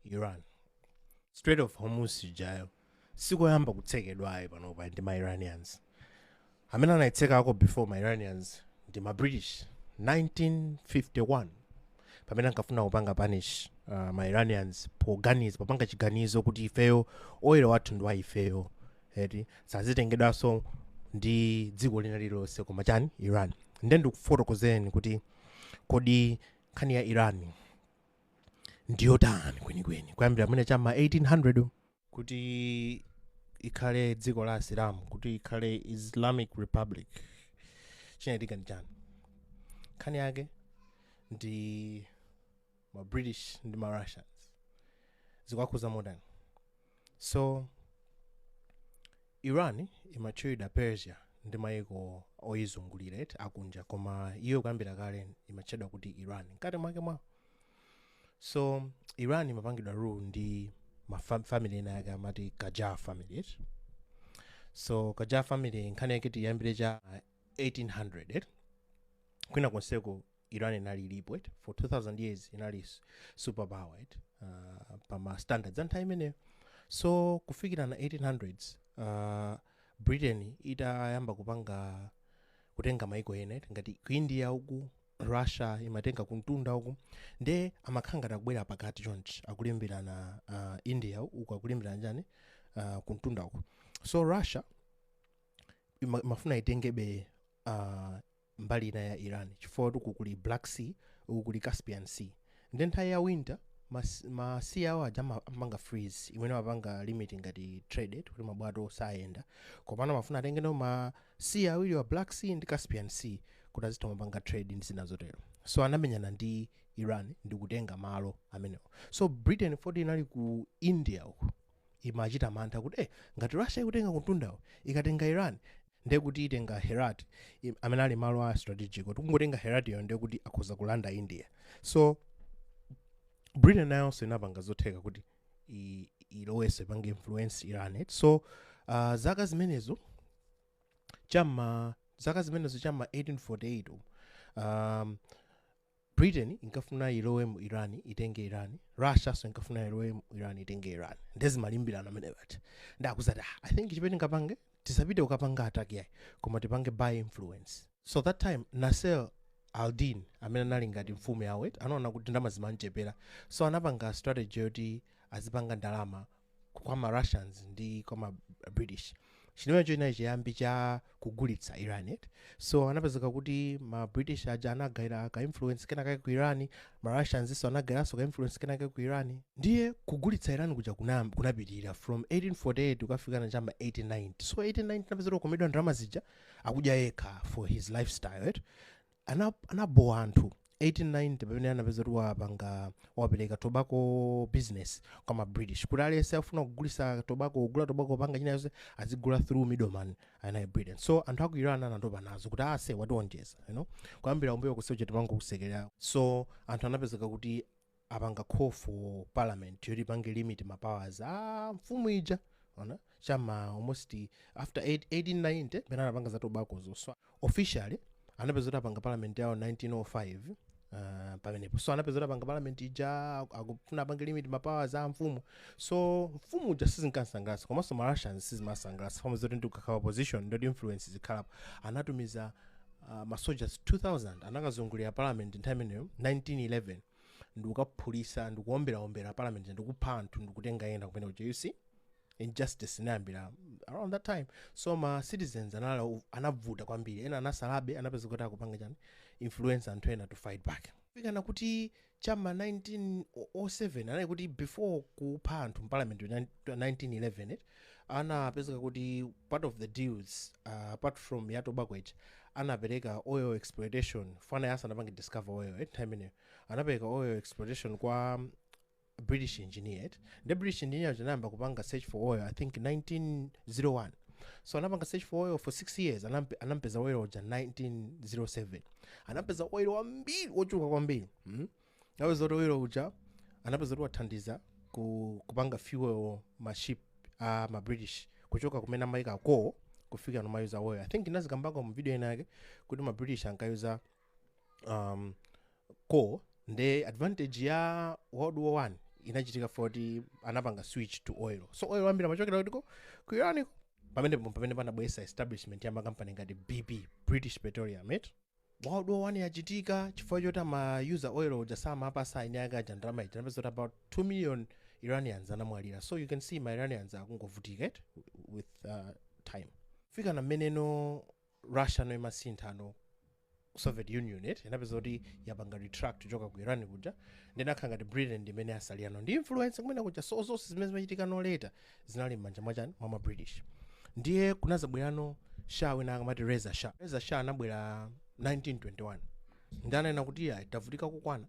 Iran. Strait of Hormuz ijayo sikoyamba kutsekedwayo panopa ndi ma Iranians. Amene anayitsekako before ma Iranians ndi ma British 1951, pamene ankafuna kupanga punish ma Iranians poganiza, popanga chiganizo kuti ifeyo oil wathu ndi wa ifeyo eti, sazitengedwanso ndi dziko lina lililonse koma chani? Iran. Nde ndikufotokozeni kuti kodi nkhani ya Iran ndiyotani kwenikweni, kuyambira mwina chama 1800 kuti ikhale dziko la Asilamu, kuti ikhale Islamic Republic, chinachitika ndi chani? Nkhani yake ndi ma British ndi ma Russians, zikuakhuza motani? So Iran imatchedwa Persia ndi mayiko oyizungulira eti, akunja, koma iyo kuyambira kale imatchedwa kuti Iran mkati mwake mwawo. So Iran imapangidwa rule ndi ma family ena yake amati Qajar family eti. So Qajar family, nkhani yake tiyambire cha 1800 eti. Kwina konseko Iran inali ilipo eti, for 2000 years inali superpower eti, pama standards anthawi imeneyo. So kufikira na 1800s, Britain itayamba kupanga, kutenga maiko ena eti, ngati ku India uku, Russia imatenga kuntunda uku, nde amakhala ngati akubwera pakati chonchi, akulimbirana India uku, akulimbirana chani, kuntunda uku. So Russia imafuna itengebe mbali ina ya Iran, chifukwa uku kuli Black Sea, uku kuli Caspian Sea. Nde nthawi ya winter ma sea awo aja amapanga freeze, imene amapanga limit ngati trade eti, kuti mabwato sayenda. Komano amafuna atengeno ma sea awiri wa Black Sea ndi Caspian Sea kuti azitha mapanga trade ndi zina zotero. So anamenyana ndi Iran ndi kutenga malo amenewo. So Britain, foti inali ku India uku, imachita mantha kuti ngati Russia ikutenga kumtundawo, ikatenga Iran ndiye kuti itenga Herat, amene ali malo a strategic, kuti kungotenga Herat iyo ndiye kuti akhoza kulanda India. So Britain nayonso inapanga zotheka kuti ilowese, ipange influence Iran eti. So zaka zimenezo chamma 1848, Britain inkafuna ilowe mu Iran, itenge Iran. Russia so inkafuna ilowe mu Iran, itenge Iran. Ndezimalimbirana amene paja. Ndakuzati, ah, I think chimene tingapange, tisapite kukapanga attack yayi, koma tipange buy influence. So that time Nasser al-Din, amene anali ngati mfumu yawo eti, anaona kuti ndalama zimanchepera, so anapanga strategy yoti azipanga ndalama kwa ma Russians ndi kwa ma British. Chimenecho chinali chiyambi cha kugulitsa Iran eti. So anapezeka kuti ma British aja anagayira ka influence kenakake ku Iran, ma Russians iso anagayiranso ka influence kenakake ku Iran. Ndiye kugulitsa Iran kuja kunapitirira from 1848 kukafikana chama 1890. So 1890 anapezeka kukomedwa ndalama zija, akudya yekha for his lifestyle eti. Anabowa anthu 1890 pamene anapeza kuti wapanga, wapereka tobacco business kwa ma British, kuti aliyense afuna kugulisa tobacco, kugula tobacco, panga china yonse, azigula through middleman anayi Britain. So anthu aku Iran anatopa nazo kuti ase wationjeza, kuyambira umbuyo kuseja timangokusekerera. So anthu anapezeka kuti apanga call for parliament yoti ipange limit ma powers a mfumu ija, ona chama almost after 1890 pamene anapanga za tobacco. So officially anapeza kuti apanga parliament yawo 1905, pamenepo. So anapeza kuti apanga parliament ija, akufuna apange limit ma powers a mfumu. So mfumu uja sizinkasangalatsa, komanso ma Russians sizimasangalatsa fama zoti ndikukhala opposition, ndoti influence zikhalapo. Anatumiza ma soldiers 2000, anakazungulira parliament nthawi imeneyo 1911, ndikukaphulisa, ndikuomberaombera parliament, ndikupha anthu, ndikutenga ena kumene kuja. You see, injustice inayambira around that time. So ma citizens anavuta kwambiri, ena anasalabe, anapeza kuti akupanga chani, influence anthu ena to fight back. Fikana kuti chama 1907, anali kuti before kupha anthu mparliament 1911 it, anapezeka kuti part of the deals, apart from ya tobacco age, anapereka oil exploitation. Fana yasa anapange discover oil nthawi imeneyo, anapereka oil exploitation kwa British engineer eti. The British engineer anayamba kupanga search for oil, I think 1901. So anapanga search for oil for 6 years, anampeza oil uja 1907. Anapeza oil wambiri, wochuluka kwambiri. Anapeza kuti oil uja anapeza kuti wathandiza kupanga fuel ma ship a ma British, kuchoka kumene amayika coal kufika nomayuza oil. I think inazikambako mu video ina yake kuti ma British ankayuza coal. Nde advantage ya World War 1 Inachitika 40, anapanga switch to oil. So oil ambiri amachokera kutiko? Ku Iran. Pamene panabweresa establishment ya makampani ngati BP, British Petroleum, it World War One yachitika chifukwa choti amayuza oil uja, samapasa eni ake aja ndalama ija. Anapeza kuti about 2 million Iranians anamwalira. So you can see ma Iranians akungovutika it with time. Fika na mmeneno Russia no imasinthano Soviet Union, it inapeza kuti yapanga retract kuchoka ku Iran kuja. Ndinakhala ngati Britain ndimene asaliyano ndi influence kumene kuja. So zonse zimene zimachitika no later zinali m'manja mwachani? Mwa ma British. Ndiye kunazabwerano Shah wina akamati Reza Shah. Reza Shah anabwera 1921, ndi ananena kuti iya, tavutika kukwana,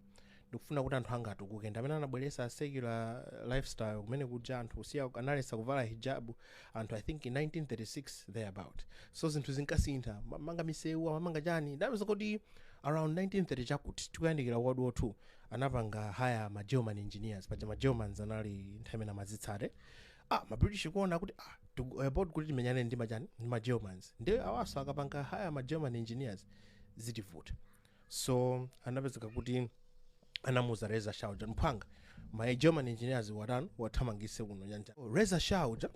ndikufuna kuti anthu anga atukuke. Ndi amene anabweresa secular lifestyle kumene kuja, anthu kusiya, analesa kuvala hijabu anthu, I think in 1936 thereabout. So zinthu zinkasintha, manga misewu, amamanga chani. Ndapeza kuti around 1930 chakuti tikuyandikira World War II, anapanga hire ma German engineers. Paja ma Germans anali nthawi imene amazitsate. Ma British kuona kuti about kuti timenyane ndi machani? Ndi ma Germans. Ndi awaso akapanga hire ma German engineers, zitivuta. So anapezeka kuti anamuza Reza Shah uja, mphwanga, ma German engineers watano wathamangise kuno nyanja. Reza Shah uja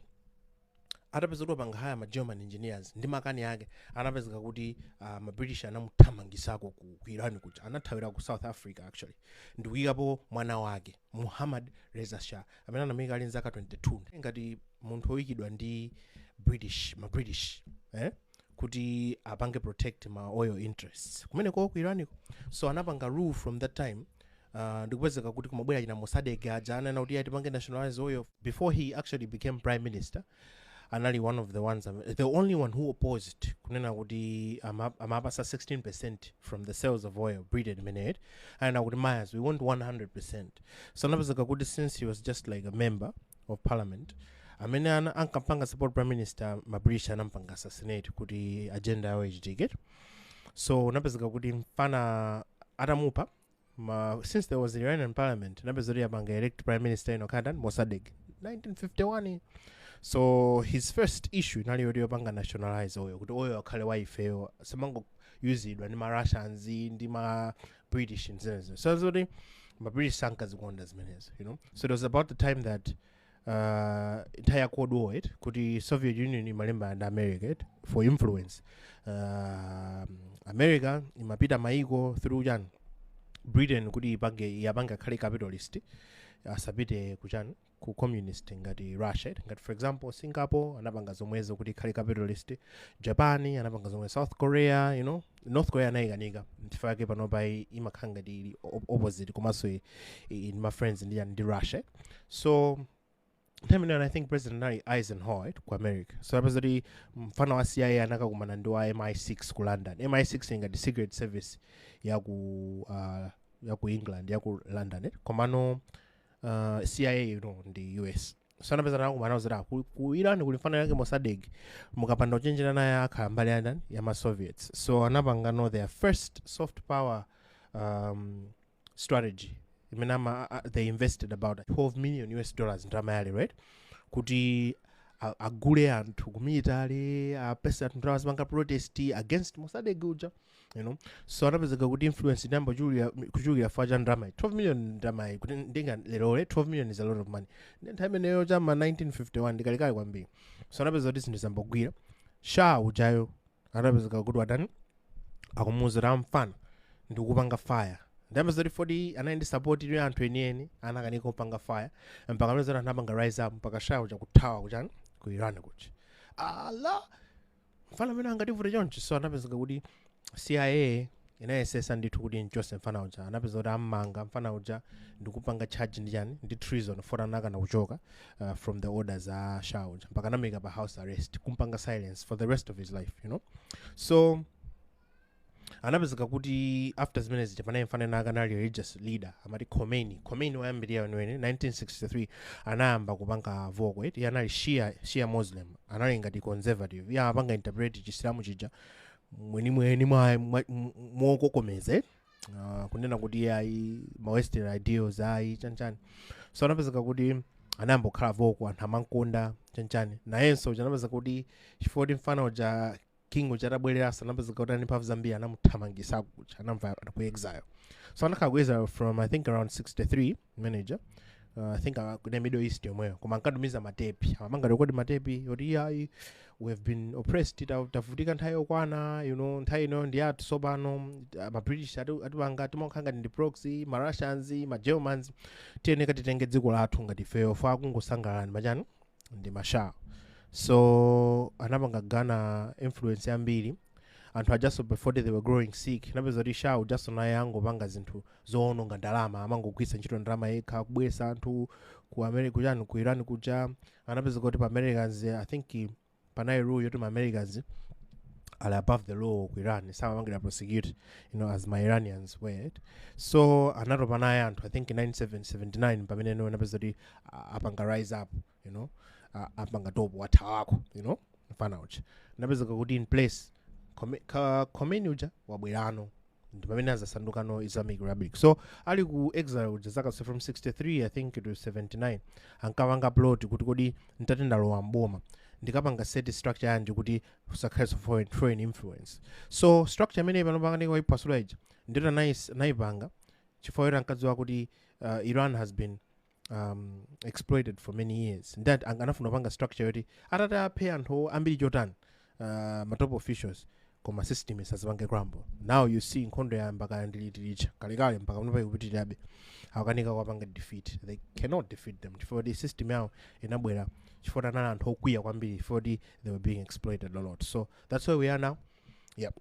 atapeza kuti wapanga hire ma German engineers ndi makani ake, anapezeka kuti ma British anamuthamangisako ku Iran kuja. Anathawira ku South Africa actually, ndikuyikapo mwana wake Muhammad Reza Shah, amene anamuyika ali nzaka 22, ngati munthu woyikidwa ndi British, ma British, eh? Kuti apange protect ma oil interests kumeneko ku Iraniko. So anapanga rule from that time. Ndikupezeka kuti kumabwera china Mossadegh aja, anena kuti tipange nationalize oil. Before he actually became prime minister, anali one of the ones, the only one who opposed kunena kuti amapasa 16% from the sales of oil Britain imeneyi. Anena kuti, "Myers, we want 100%." So anapezeka kuti since he was just like a member of parliament amene ankampanga support prime minister, ma British anampanga assassinate kuti agenda yawo ichitike. So unapezeka kuti mfana atamupha, since there was Iranian parliament, napeza kuti apanga elect prime minister ino khadan Mossadegh 1951. So his first issue inali yoti yopanga nationalize oil, kuti oil akhale wa ifeyo, samangoyuzidwa ndi ma Russians ndi ma British zimenezo. So zoti ma British sankazikonda zimenezo. So it was about the time that nthawi ya Cold War, it kuti Soviet Union imalimba ndi America, it for influence. America imapita maiko through chani? Britain, kuti ipange yapange akhale capitalist, asapite kuchani? Ku communist ngati Russia, it. Ngati for example Singapore anapanga zomwezo kuti ikhale capitalist, Japan anapanga zomwe, South Korea, North Korea anayikanika, nchifukwa yake panopa imakhala ngati ili opposite, komanso in my friends ndi Russia. So nthawi imeneyo I think President anali Eisenhower, right, ku America. So apeza kuti mfana wa CIA anakakumana ndi wa MI6 ku London. MI6 ngati secret service yaku England, yaku London, eh? Komano CIA ndi US. So anapeza anakumana zoti ku Iran kuli mfano yake Mossadegh, mukapanda kuchenjera naye akhala mbali ya ndani? Ya ma Soviets. So anapanga no their first soft power strategy imene they invested about 12 million US dollars, ndalama yale, right, kuti agule anthu ku military, apese anthu ndalama zimanga protest against Mossadegh uja. So anapezeka kuti influence inayamba kuchulukira fa cha ndalama 12 million. Ndalama iyi kuti ndinga lerole, 12 million is a lot of money. Ndi nthawi imeneyo chama 1951, ndikalikali kwambiri. So anapeza kuti zinthu zambogwira. Shah ujayo anapezeka kuti watani? Akumuwuza amfana ndikupanga fire. Ndapeza kuti 40 anali ndi support iliyo anthu enieni, anakanika kupanga fire mpaka amene anthu anapanga rise up, mpaka Shah uja kuthawa kuchani? Ku Iran kuja. Ala, mfana amene angativute chonchi? So anapezeka kuti CIA inayesesa ndithu kuti nchose mfana uja. Anapeza kuti ammanga mfana uja ndikupanga charge ndi chani? Ndi treason, fota anakana kuchoka from the orders a Shah uja, mpaka anamuyika pa house arrest, kumpanga silence for the rest of his life. So anapezeka kuti after zimenezi panali mfana ena akanali religious leader amati Khomeini. Khomeini wayambirira weniweni 1963 anayamba kupanga vocal. Iye anali Shia Muslim, anali ngati conservative. Iye amapanga interpret Chisilamu chija mwenimweni mokokomeza, kunena kuti iye ayi, ma Western ideals ayi, chanchani. So anapezeka kuti anayamba kukhala vocal, anthu amankonda, chanchani. Nayenso uja anapezeka kuti chifukwa kuti mfana uja king uja atabwereranso, anapezeka kuti ali mphamvu zambiri, anamuthamangisa kuja, anamva ku exile. So anakhala ku exile from I think around 63 manager. I think ku Middle East yomweyo, koma ankatumiza matepi, amapanga record matepi yoti, "Iyayi, we have been oppressed, tavutika nthawi yokwana, nthawi ino ndi yathu tsopano. Ma British atipanga timakhala ngati ndi proxy, ma Russians, ma Germans, tiyeneka titenge dziko lathu ngati ifeyo, fa akungosangalala ndi machani, ndi ma Shah." So anapanga garner influence yambiri anthu ajaso. Before, they were growing sick. Napeza kuti Shah ujaso naye angopanga zinthu zoononga ndalama, amangogwiritsa ntchito ndalama yekha kubweretsa anthu ku America, kuchani, ku Iran kuja. Anapeza kuti pa Americans, I think panali rule yoti ma Americans ali above the law ku Iran, samapangira prosecute as my Iranians were. So anatopa naye anthu. I think in 9779 pamene no anapeza kuti apanga rise up, apanga top wathawako, mfana uja. Napezeka kuti in place Khomeini uja wabwerano, ndi pamene azasandukano Islamic Republic. So ali ku exile uja zaka, so from 63, I think, to 79, ankapanga plot kuti, kodi ntati ndalowa mboma, ndikapanga set structure yanji kuti usakhalenso foreign influence? So structure imene pano panga waipasula ija ndito anayipanga chifukwa yoti ankadziwa kuti Iran has been exploited for many years. That anafuna kupanga structure yoti atati aphe anthu ambiri chotani, ma top officials, koma system isazipange crumble. Now you see nkhondo yayamba kaya ndilitilicha kalekale, mpaka pano paikupitirirabe, akukanika kuwapanga defeat. They cannot defeat them chifukwa kuti system yawo inabwera chifukwa anali anthu okwiya kwambiri, chifukwa kuti they were being exploited a lot. So that's where we are now. Yep.